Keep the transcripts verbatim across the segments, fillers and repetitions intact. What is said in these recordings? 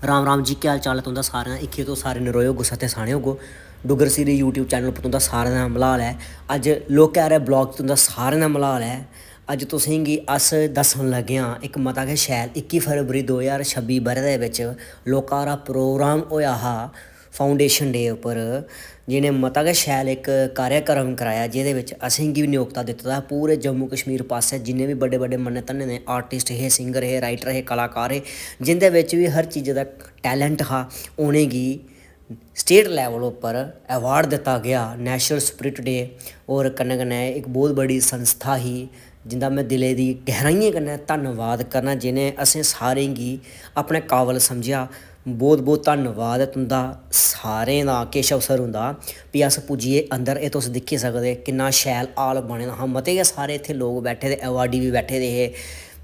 राम राम जी, केह् हाल चाल ऐ तुं'दा सारें दा? इक्खी तुस सारे नरोए होगो, सत्य साने होगो। डुग्गर सीरी YouTube चैनल उप्पर तुं'दा सारें दा मलाल ऐ। अज्ज लोकै आह्ले ब्लॉग च तुं'दा सारें दा मलाल ऐ। अज्ज तुसेंगी अस दस्सन लगे आं इक मता गै शैल, इक्की फरवरी दो ज्हार छब्बी ब'रे दे बिच लोका दा प्रोग्राम होएआ हा फाउंडेशन डे उप्पर, जि'नें मता गै शैल इक कार्यक्रम कराया, जेह्दे बिच असेंगी बी न्योता दित्ते दा हा। पूरे जम्मू कश्मीर पासै जिन्ने बी बड्डे बड्डे मन्ने धन्ने दे आर्टिस्ट हे, सिंगर हे, राइटर हे, कलाकार हे, जिं'दे बिच बी हर चीज़ा दा टैलेंट हा, उ'नेंगी स्टेट लैवल उप्पर अवार्ड दित्ता गेआ, नेशनल स्पिरिट डे। होर कन्नै कन्नै इक बहुत बड्डी संस्था ही, जिं'दा में दिलै दी गैह्राइयें कन्नै धन्नवाद करना, जि'नें असें सारें गी अपने काबल समझेआ। बहुत बहुत धन्नवाद ऐ तुं'दा सारें दा, केशव सर हुंदा। फ्ही अस पुज्जिये अंदर, एह् तुस दिक्खी सकदे किन्ना शैल हाल बने दा हा। मते गै सारे इत्थै लोक बैठे दे, अवार्डी बी बैठे दे हे,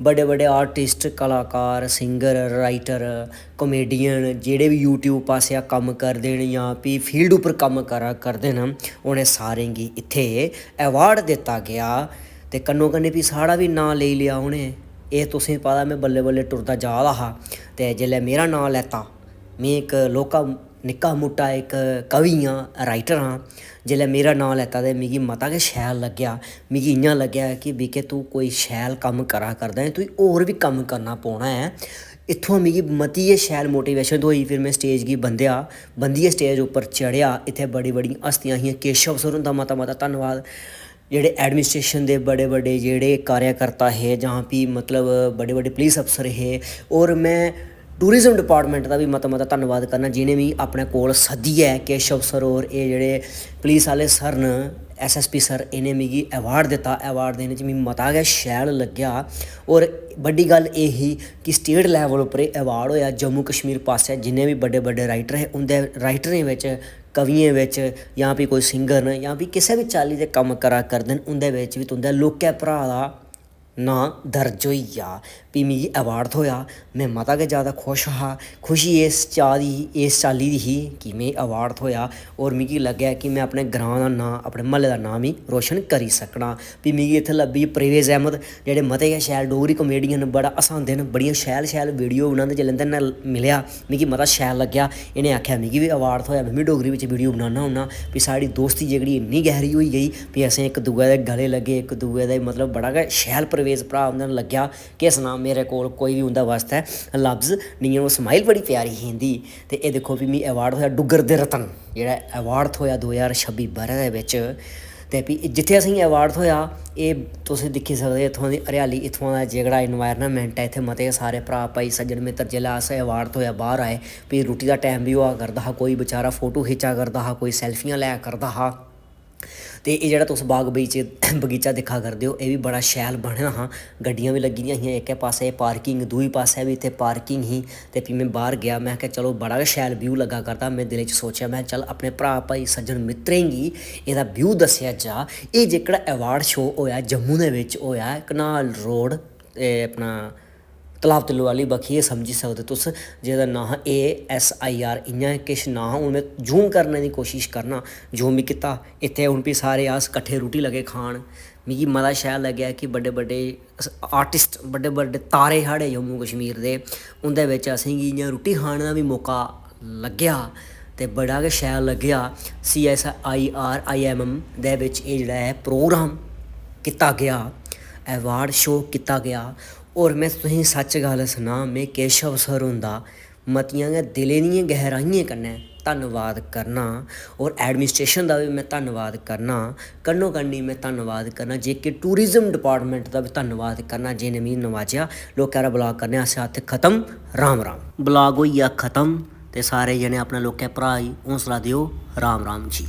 बड्डे बड्डे आर्टिस्ट, कलाकार, सिंगर, राइटर, कॉमेडियन, जेह्ड़े बी YouTube पासेआ कम्म करदे न जां फ्ही फील्ड उप्पर कम्म करा करदे न, उ'नें सारें गी इत्थै अवार्ड दित्ता गेआ। ते कन्नो कन्नी फ्ही साढ़ा बी नांऽ लेई लेआ उ'नें। एह् तुसेंगी पता, में बल्लें बल्लें टुरदा जा दा हा, ते जेल्लै मेरा नांऽ लैता, में इक लौह्का निक्का मुट्टा इक कवि आं, राइटर आं। जेल्लै मेरा नांऽ लैता ते मिगी मता गै शैल लग्गेआ। मिगी इ'यां लग्गेआ कि बीके, तूं कोई शैल कम्म करा करदा ऐ, तुगी होर बी कम्म करना पौना ऐ। इत्थुआं मिगी मती गै शैल मोटिवेशन थ्होई। फिर में स्टेज गी बंदेआ, बंदियै स्टेज उप्पर चढ़ेआ। इत्थै बड़ी बड़ियां हस्तियां हियां, केशव सर हुंदा मता मता धन्नवाद। जेह्ड़े एडमिनिस्ट्रेशन दे बड़े बड़े जेह्ड़े कार्यकर्ता हे जां फ्ही मतलब बड़े बड़े पुलिस अफसर हे, होर में टूरिज्म डिपार्टमेंट दा बी मता मता धन्नवाद करना, जि'नें मिगी अपने कोल सद्दियै, केशव सर होर, एह् जेह्ड़े पुलिस आह्ले सर न, एसएसपी सर, इ'नें मिगी अवार्ड दित्ता। अवार्ड देने च मिगी मता गै शैल लग्गेआ। होर बड्डी गल्ल एह् ही कि स्टेट लैवल उप्पर एह् अवार्ड होएआ, जम्मू कश्मीर पासै जिन्ने बी बड्डे बड्डे राइटर हे, उं'दे राइटरें बिच्च, कवियें बिच्च, जां फ्ही कोई सिंगर न जां फ्ही किसै बी चाल्ली दे कम्म करा करदे न, उं'दे बिच्च बी तुं'दे लौह्के भ्राऽ दा नांऽ दर्ज होई गेआ। फ्ही मिगी अवार्ड थ्होएआ। में मता गै जैदा खुश हा। खुशी इस चाऽ दी ही, इस चाल्ली दी ही कि में अवार्ड थ्होएआ, होर मिगी लग्गेआ कि में अपने ग्रांऽ दा नांऽ, अपने म्हल्ले दा नांऽ बी रोशन करी सकनां। फ्ही मिगी इत्थै लब्भी परवेज अहमद, जेह्ड़े मते गै शैल डोगरी कॉमेडियन न, बड़ा हसांदे न, बड़ियां शैल शैल वीडियो बनांदे। जेल्लै इं'दे नै मिलेआ, मिगी मता शैल लग्गेआ। इ'नें आखेआ, "मिगी बी अवार्ड थ्होएआ, में बी डोगरी बिच्च वीडियो बनाना होन्ना।" फ्ही साढ़ी दोस्ती जेह्ड़ी इन्नी गैह्री होई गेई, फ्ही असें इक दूए दे गले लग्गे, इक दूए दे, मतलब, बड़ा गै शैल परवेज भ्राऽ उं'दे नै लग्गेआ। केह् सनां, मेरे कोल कोई बी उं'दे बास्तै लफ्ज निं ऐ। ओह् स्माइल बड़ी प्यारी ही इं'दी। ते एह् दिक्खो, फ्ही मिगी अवार्ड थ्होएआ डुग्गर दे रतन, जेह्ड़ा अवार्ड थ्होएआ दो ज्हार छब्बी ब'रे दे बिच्च। ते फ्ही जित्थै असेंगी अवार्ड थ्होएआ, एह् तुस दिक्खी सकदे इत्थुआं दी हरियाली, इत्थुआं दा जेह्ड़ा इन्वायरनमेंट ऐ, इत्थै मते गै सारे भ्राऽ, भाई, सज्जन, मित्तर। जेल्लै अस अवार्ड थ्होएआ बाह्र आए, फ्ही रुट्टी दा टैम बी होआ करदा हा, कोई बेचारा फोटो खिच्चा करदा हा, कोई सैल्फियां लै करदा हा। ते एह् जेह्ड़ा तुस बाग बगीचे, बगीचा दिक्खा करदे ओ, एह् बी बड़ा शैल बने दा हा। गड्डियां बी लग्गी दियां हियां, इक्कै पासै पार्किंग, दूई पासै बी इत्थै पार्किंग ही। ते फ्ही में बाह्र गेआ, में आखेआ, "चलो, बड़ा गै शैल व्यू लग्गा करदा।" में दिलै च सोचेआ, में, "चल, अपने भ्राऽ, भाई, सज्जन, मित्तरें गी एह्दा व्यू दस्सेआ जा।" एह् जेह्कड़ा अवार्ड शो होएआ, जम्मू दे बिच्च होएआ, कनाल रोड, एह् अपना तलाब तिल्लो आह्ली बक्खी, एह् समझी सकदे तुस, जेह्दा नांऽ हा ए एस आई आर, इ'यां किश नांऽ हा। हून में जूम करने दी कोशश करना, जूम बी कीता। इत्थै हून फ्ही सारे अस कट्ठे रुट्टी लगे खान। मिगी मता शैल लग्गेआ कि बड्डे बड्डे आर्टिस्ट, बड्डे बड्डे तारे साढ़े जम्मू कश्मीर दे, उं'दे बिच्च असेंगी इ'यां रुट्टी खाने दा बी मौका लग्गेआ ते बड़ा गै शैल लग्गेआ। C S I R I M M दे बिच्च एह् जेह्ड़ा ऐ प्रोग्राम कीता गेआ, अवार्ड शो कीता गेआ। होर में तुसेंगी सच्च गल्ल सनां, में केशव सर हुंदा मतियां गै दिलै दियें गैह्राइयें कन्नै धन्नवाद करना, होर एडमिनिस्ट्रेशन दा बी में धन्नवाद करना, कन्नो कन्नी में धन्नवाद करना, जेके टूरिज्म डिपार्टमेंट दा बी धन्नवाद करना, जि'नें मिगी नवाजेआ। लोकें आह्ला ब्लाग करने आस्तै अत्त खत्म। राम राम। ब्लाग होई गेआ खत्म, ते सारे जने अपने लोकें भ्राऽ गी हौसला देओ। राम राम जी।